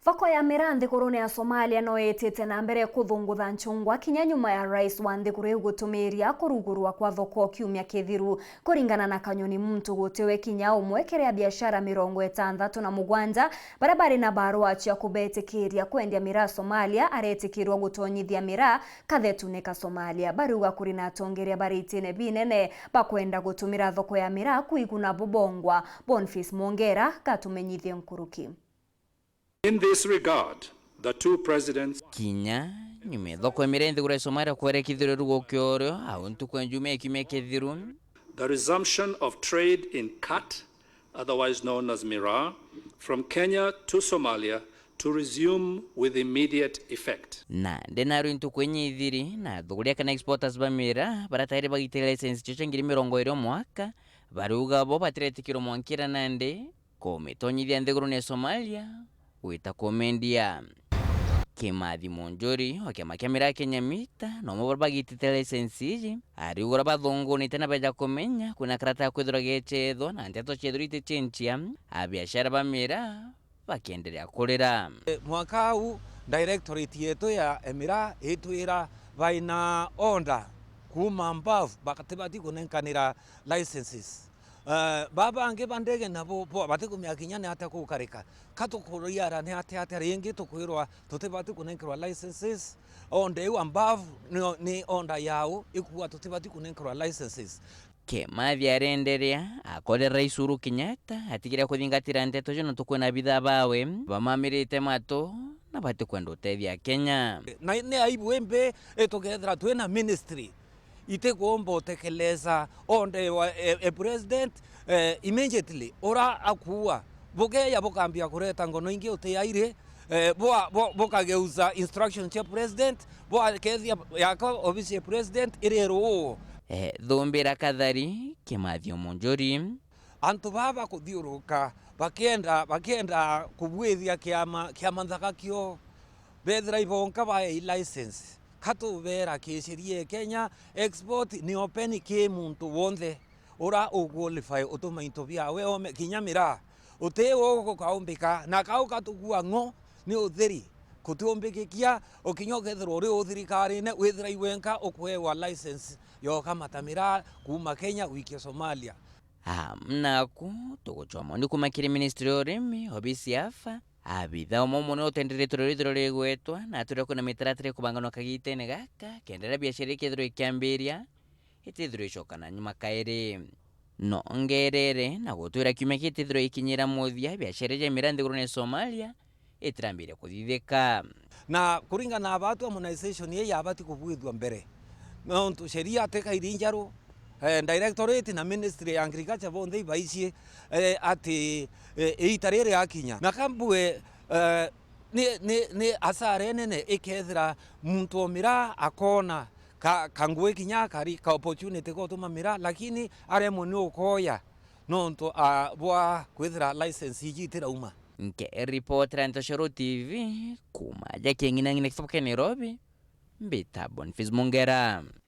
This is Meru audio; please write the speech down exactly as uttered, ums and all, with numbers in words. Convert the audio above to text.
Thoko ya miraa nthigurune ya Somalia no itite na mbere kuthungutha nchungwa kinya nyuma ya rais wa nthiguru iu gutumiria kurugurwa kwa thoko kiumia kithiru. Kuringana na Kanyoni Muntu, gutiwe kinya umwe kiri abiashara mirongo itantatu na mugwanja baria bari na barua cia kubetikiria kwendia miraa Somalia aretikirwa gutonyithia miraa kathetune ka Somalia. Bariuga kuri na atongeria bari itine binene bakwenda gutumira thoko ya miraa kwiguna bubongwa. Boniface Mwongera gatumenyithie nkuruki. In this regard, the two presidents Kinya nyuma ya thoko ya miraa nthiguru ya Somalia kwerekithirwe rugo kiorio au ntuku ya Jumaa ya kiumia kithiru, the resumption of trade in kat, otherwise known as miraa, from Kenya to Somalia to resume with immediate effect. Na ndinarwi ntuku inya ithiri na athuguri kana exporters ba miraa baria tayari bagitire license cio cia ngiri mirongo iri o mwaka, bariuga bo batiretikirwa mwankira nandi kumitonyithia nthigurune ya Somalia gwita kumendia. Kimathi Munjuri o kiama kia miraa Kenya Mita, na umwe baria bagitite license iji, ariuga uria bathungunite na beja kumenya kwina karata ya kwithirwa gecethwa na nteto ciethirwa iticinchia, abiashara ba miraa bakienderea kurira. Mwaka uu directorate yetu ya miraa itwira baina order kuuma above, batibati kunenkanira licenses. Eh, baba bangi ba ndege nabo bo batikumenya kinya ni atia kukarika. Ka tukuriara ni atia atia ringi tukwirwa tutibati kunenkerwa licenses? Order iu above ni, ni order yau ikuuga tutibati kunenkerwa licenses. Kimathi arenderea akore Rais Uhuru Kenyatta atigire kuthingatira nteto icio nontu kwina abithaa bawe bamamirite matu na batikwenda utethia Kenya. Na ni aibu imbi itukethira twina ministry itikumba utekeleza order wa, e, e president, e, immediately ura akuua. Bukeya bukambia kureta ngono ingi utiairi, e, bwa, bwa, bukageuza instruction cia president, bwakethia yaka obisi ya president iri ruu. E, thumbira kathari Kimathi Munjuri. Antu baba kuthiuruka bakienda, bakienda kubuithia kiama, kiama nthaka kio, bethira ibonka baei license. Ka tubera kisheria e Kenya, export ni open ki muntu wonthe ura u qualify utuma into biawe ome kinya miraa. Uti ugukaumbika na kau katukua ng'o ni uthiri kutiumbikikia ukinya ukethirwa uri u thirikarine withira iwenka ukuewa license ya ukamata miraa kuuma Kenya gwikia Somalia. Am, naku tugucwa maoni kuuma kiri ministry ya urimi, obisi ya afa, abitha umwe umwe ni utenderetwe rurithiro rigwetwa na atwire kwina mitaratara ikubanganwa kagitene gaka kendera biashara ikethirwa ikiambiria itithirwa icoka na nyuma kairi. Nongerere na gutwira kiumia kitithirwa ikinyira muthia biashara ja miraa nthigurune ya Somalia itirambiria kuthithika. Na kuringana na batwi harmonization ii yabati kubwithua mbere, nontu sheria tikairi njaru, eh, directorate na ministry ya agriculture bonthe ibaicie, eh, ati, eh, iita riri akinya. Na kambue, eh, ni, ni, ni asara inene ikethira muntu o miraa akona ka, ka ngui kinya kari ka opportunity gotuma miraa, lakini aremwe ni ukoya nontu, ah, bwa kwithira license iji itirauma. Nke report ra Ntoshoro T V, kuuma ja King'inang'ina kitabu kia Nairobi, mbita Boniface Mungera.